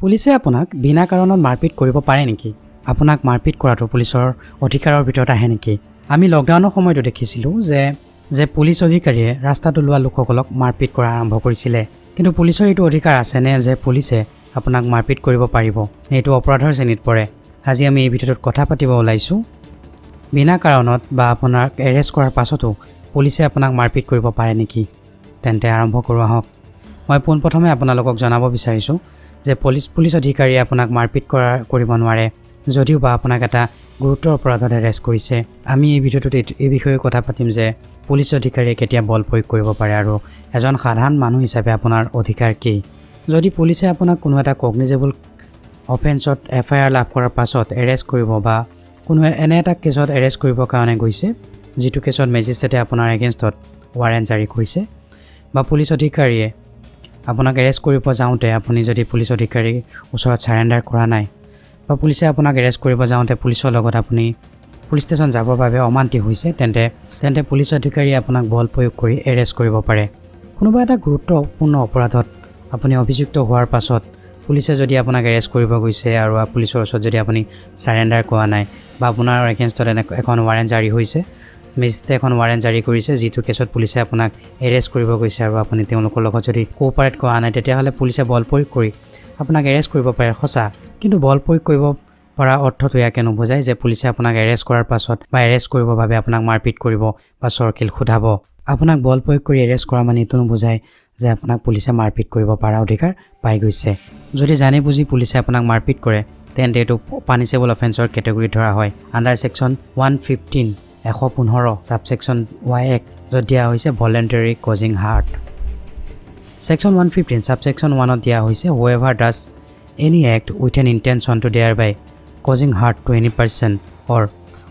পুলিচে আপোনাক বিনা কাৰণত মাৰপিট কৰিব পাৰে নেকি? আপোনাক মাৰপিট কৰাটো পুলিচৰ অধিকাৰৰ ভিতৰত আহে নেকি? আমি লকডাউনৰ সময়তো দেখিছিলোঁ যে পুলিচ অধিকাৰীয়ে ৰাস্তাত ওলোৱা লোকসকলক মাৰপিট কৰা আৰম্ভ কৰিছিলে। কিন্তু পুলিচৰ এইটো অধিকাৰ আছেনে যে পুলিচে আপোনাক মাৰপিট কৰিব পাৰিব? এইটো অপৰাধৰ শ্ৰেণীত পৰে। আজি আমি এই ভিডিঅ'টোত কথা পাতিব ওলাইছোঁ, বিনা কাৰণত বা আপোনাক এৰেষ্ট কৰাৰ পাছতো পুলিচে আপোনাক মাৰপিট কৰিব পাৰে নেকি? তেন্তে আৰম্ভ কৰোঁ আহক। মই পোনপ্ৰথমে আপোনালোকক জনাব বিচাৰিছোঁ যে পুলিচ অধিকাৰীয়ে আপোনাক মাৰপিট কৰিব নোৱাৰে, যদিও বা আপোনাক এটা গুৰুতৰ অপৰাধত এৰেষ্ট কৰিছে। আমি এই ভিডিঅ'টোত এই বিষয়ে কথা পাতিম যে পুলিচ অধিকাৰীয়ে কেতিয়া বল প্ৰয়োগ কৰিব পাৰে আৰু এজন সাধাৰণ মানুহ হিচাপে আপোনাৰ অধিকাৰ কি। যদি পুলিচে আপোনাক কোনো এটা কগনিজেবল অফেন্সত এফআইআৰ লাভ কৰাৰ পাছত এৰেষ্ট কৰিব বা কোনো এনে এটা কেছত এৰেষ্ট কৰিবৰ কাৰণে গৈছে, যিটো কেছত মেজিষ্ট্ৰেটে আপোনাৰ এগেইনষ্টত ৱাৰেণ্ট জাৰি কৰিছে, বা পুলিচ অধিকাৰীয়ে আপোনাক এৰেষ্ট কৰিব যাওঁতে আপুনি যদি পুলিচ অধিকাৰীৰ ওচৰত চাৰেণ্ডাৰ কৰা নাই, বা পুলিচে আপোনাক এৰেষ্ট কৰিব যাওঁতে পুলিচৰ লগত আপুনি পুলিচ ষ্টেচন যাবৰ বাবে অমান্তি হৈছে, তেন্তে পুলিচ অধিকাৰীয়ে আপোনাক বল প্ৰয়োগ কৰি এৰেষ্ট কৰিব পাৰে। কোনোবা এটা গুৰুত্বপূৰ্ণ অপৰাধত আপুনি অভিযুক্ত হোৱাৰ পাছত পুলিচে যদি আপোনাক এৰেষ্ট কৰিব গৈছে আৰু পুলিচৰ ওচৰত যদি আপুনি চাৰেণ্ডাৰ কৰা নাই, বা আপোনাৰ এগেইনষ্টত এনে এখন ৱাৰেণ্ট জাৰি হৈছে, মেজিষ্ট্ৰেটে এখন ৱাৰেণ্ট জাৰি কৰিছে, যিটো কেছত পুলিচে আপোনাক এৰেষ্ট কৰিব গৈছে, আৰু আপুনি তেওঁলোকৰ লগত যদি কোঅপাৰেট কৰা নাই, তেতিয়াহ'লে পুলিচে বল প্ৰয়োগ কৰি আপোনাক এৰেষ্ট কৰিব পাৰে সঁচা। কিন্তু বল প্ৰয়োগ কৰিব পৰা অৰ্থটো ইয়াকে নুবুজায় যে পুলিচে আপোনাক এৰেষ্ট কৰাৰ পাছত বা এৰেষ্ট কৰিবৰ বাবে আপোনাক মাৰপিট কৰিব বা চৰকিল সোধাব। আপোনাক বল প্ৰয়োগ কৰি এৰেষ্ট কৰা মানে এইটো নুবুজায় যে আপোনাক পুলিচে মাৰপিট কৰিব পৰা অধিকাৰ পাই গৈছে। যদি জানি বুজি পুলিচে আপোনাক মাৰপিট কৰে, তেন্তে এইটো পানিচেবল অফেন্সৰ কেটেগৰীত ধৰা হয় আণ্ডাৰ ছেকশ্যন 115, 115, ছাবছেকশ্যন ৱাই 1, য'ত দিয়া হৈছে voluntary causing hurt। Section 115 subsection 1ত দিয়া হৈছে, "Whoever does any act with an intention to thereby causing hurt to any person or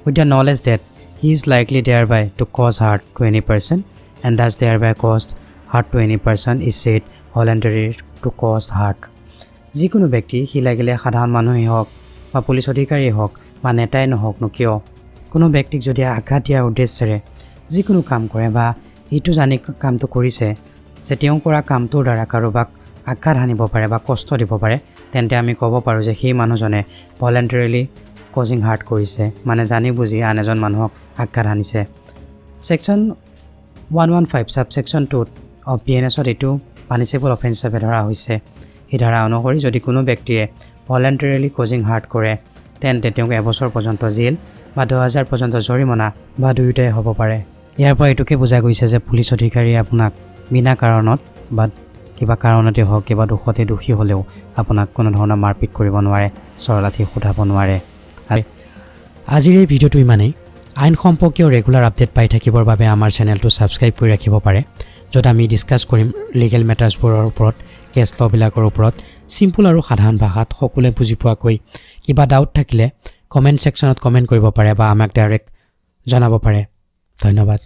with the knowledge that he is likely thereby to cause hurt to any person and does thereby cause hurt to any person is said voluntarily to cause hurt." যিকোনো ব্যক্তি, সি লাগিলে সাধাৰণ মানুহেই হওক বা police অধিকাৰীয়েই হওক বা নেতাই নহওক নো কিয়, কোনো ব্যক্তিক যদি আঘাত দিয়াৰ উদ্দেশ্যেৰে যিকোনো কাম কৰে বা এইটো জানি কামটো কৰিছে যে তেওঁ কৰা কামটোৰ দ্বাৰা কাৰোবাক আঘাত হানিব পাৰে বা কষ্ট দিব পাৰে, তেন্তে আমি ক'ব পাৰোঁ যে সেই মানুহজনে ভলেণ্টাৰিলি কজিং হাৰ্ট কৰিছে, মানে জানি বুজি আন এজন মানুহক আঘাত হানিছে। ছেকশ্যন 115 ছাবছেকশ্যন 2ত অফ বিএনএছত এইটো পানিচেবল অফেন্স হিচাপে ধৰা হৈছে। এই ধাৰা অনুসৰি যদি কোনো ব্যক্তিয়ে ভলেণ্টাৰিলি কজিং হাৰ্ট কৰে, তেন্তে তেওঁক এবছৰ পৰ্যন্ত জেল বা 10,000 পৰ্যন্ত জৰিমনা বা দুয়োটাই হ'ব পাৰে। ইয়াৰ পৰা এইটোকে বুজা গৈছে যে পুলিচ অধিকাৰীয়ে আপোনাক বিনা কাৰণত বা কিবা কাৰণতে হওক, কিবা দোষতে দোষী হ'লেও আপোনাক কোনো ধৰণৰ মাৰপিট কৰিব নোৱাৰে, চৰলাঠি সোধাব নোৱাৰে। আজিৰ এই ভিডিঅ'টো ইমানেই। আইন সম্পৰ্কীয় ৰেগুলাৰ আপডেট পাই থাকিবৰ বাবে আমাৰ চেনেলটো ছাবস্ক্ৰাইব কৰি ৰাখিব পাৰে, য'ত আমি ডিছকাছ কৰিম লিগেল মেটাৰ্ছবোৰৰ ওপৰত, কেছ ল'বিলাকৰ ওপৰত চিম্পুল আৰু সাধাৰণ ভাষাত সকলোৱে বুজি পোৱাকৈ। কিবা ডাউট থাকিলে কমেণ্ট ছেকশ্যনত কমেণ্ট কৰিব পাৰে বা আমাক ডাইৰেক্ট জনাব পাৰে। ধন্যবাদ।